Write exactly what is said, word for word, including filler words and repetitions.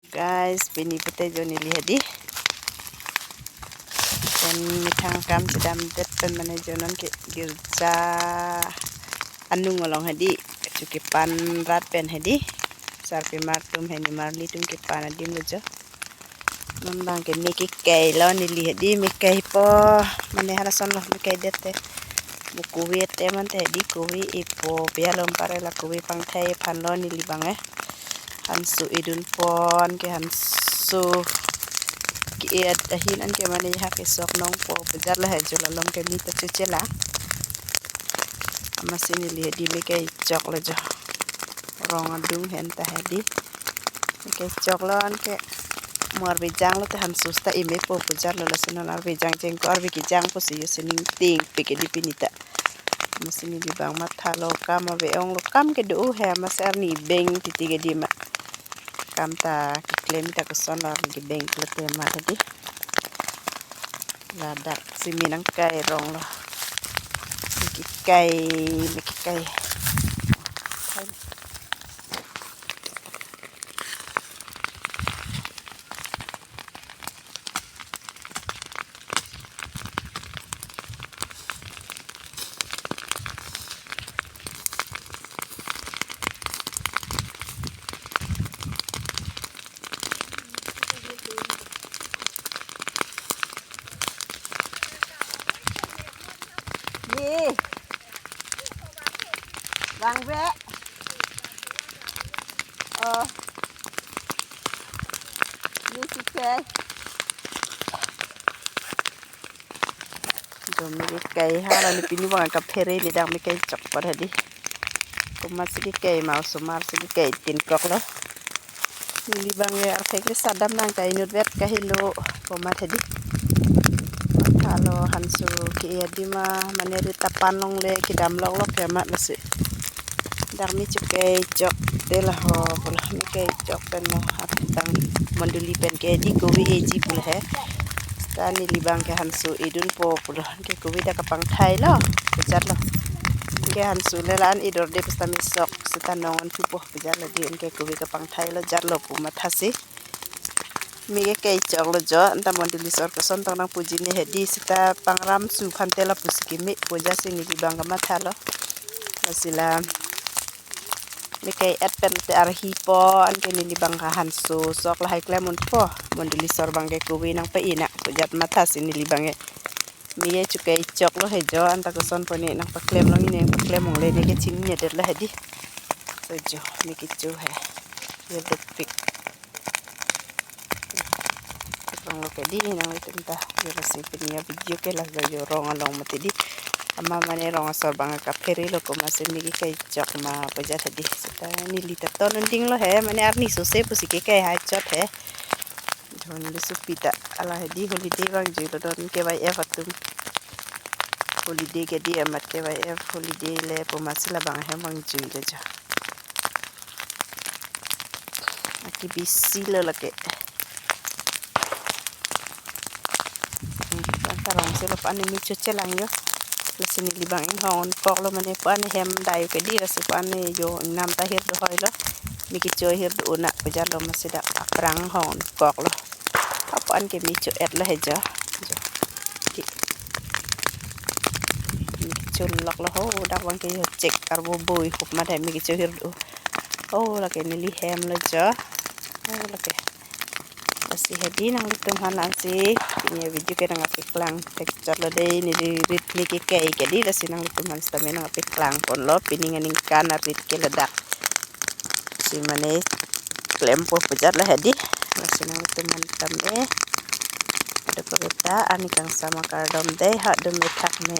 Guys, pini pute jo neli hedi. Pen methang kam chedamdet pen mane jo non ke girja anung along hedi. Chu kepan rat pen hedi. Sarpimar atum heni marli atum kepan adim lo jo. Non abang ke me kekai lo neli hedi, me kaipo mane halason lo me kaidet te. Mo kove te mate hedi, kove ipo pi alom pare la kove pangthai aphan lo neli abang eh. Hanso idun pon ke hanso ke-et ahin an ke mane hak isok nong po pejat la he jo, la along ke me ta chuche la. Amatsi neli hedi me kechok lo jo. Rong adung hen ta hedi. Me kechok lo an ke mo arve jang lo te hanso ta ime po pejat lo, lasi non arve jang jeng ko arve kejang po si jo sining ting pe ke di pini ta. Amatsi neli abang matha lo, kam ave ong lo, kam kedo he, amatsi arni beng titi ke di ma. Kam ta keklem ta koson lo arni kebeng lo te ma hedi. Ladak si me nangkai rong lo. Me kekai, me kekai. Ye. Bang be. Oh. Ye si ke. Jo me kekai hala ni pini abang kaphere ni dang me kechok par hedi. Komat si kekai ma osomar si kekai tin kok lo. Neli abang ke arthek le sadam nangkai inut vet kahelo komat hedi. Halo hanso ke-et di ma mane rit apan longle kedam lok lok ya ma masi. Dak me chu kechok te la ho pulo, me kechok pen mo atang mondoli pen ke di kove eji pulo he. Ta neli abang ke hanso idun po pulo, ke kove ta kapangthai lo pejat lo. Ke hanso le la-an idor de pesta me sok seta nong an thupo pejat lo di, ke kove kapangthai lo jat lo pu mathasi. Me kechok lo jo, anta mondoli sor koson tong nangpuji ne hedi seta pangram su aphan te lapusi keme pu jasi neli abang kamatha lo. Lasi la me ke-et pen te arhi po an ke neli abang ke hanso sok lahai klem unpo. Mondoli sor abang ke kove nangpa-i na pu jat mathasi neli abang ke me ke chu kechok lo he jo, anta koson po ne nangpaklem long ne, nangpaklem longle ne kechini ne det lo hedi. So jo me kecho he. Ye dopik. Rong lo ke di nanglitum ta. Jo lasi pini avideo ke la jo rong along mati di. Ama mane rong asor abang kaphere lo komat si me kechok ma pejat hedi. Seta neli ta ton unding lo he, mane arni sose pusi kekai hai chot he. Dhon le supi ta ala hedi holiday abang jui lo don K Y F atum. Holiday ke di amat K Y F holiday le pu amatsi labang hem abang jui lo jo. Aki bisi lo lake. Hmm, bang karong si lo pu an me chu chelang jo. Lasi neli abang inghong kok lo mane pu an hem dai ke di lasi pu an jo nam ta hirdo hoi lo. Me kecho hirdo una pu jat lo masi dak aphrang hong kok lo. Apu an ke me chu-et lo he jo. Jo. Ke. Me chun lok lo ho, dak abang ke jo chek arvo boi hup ma dai me kecho hirdo. Oh, lake neli hem lo jo. Oh, lake. Lasi hedi nanglitum aphan ansi pini avideo ke nangpaklang thek chot lo dei, neli rit me kekai ke di lasi nanglitum aphan sitame nangpaklang pon lo, pini aningkan arit ke ladak si mane klem po pejat lo hedi. Lasi nanglitum aphan tame ado korita ani kangsam akardom dei, ha do me thak me.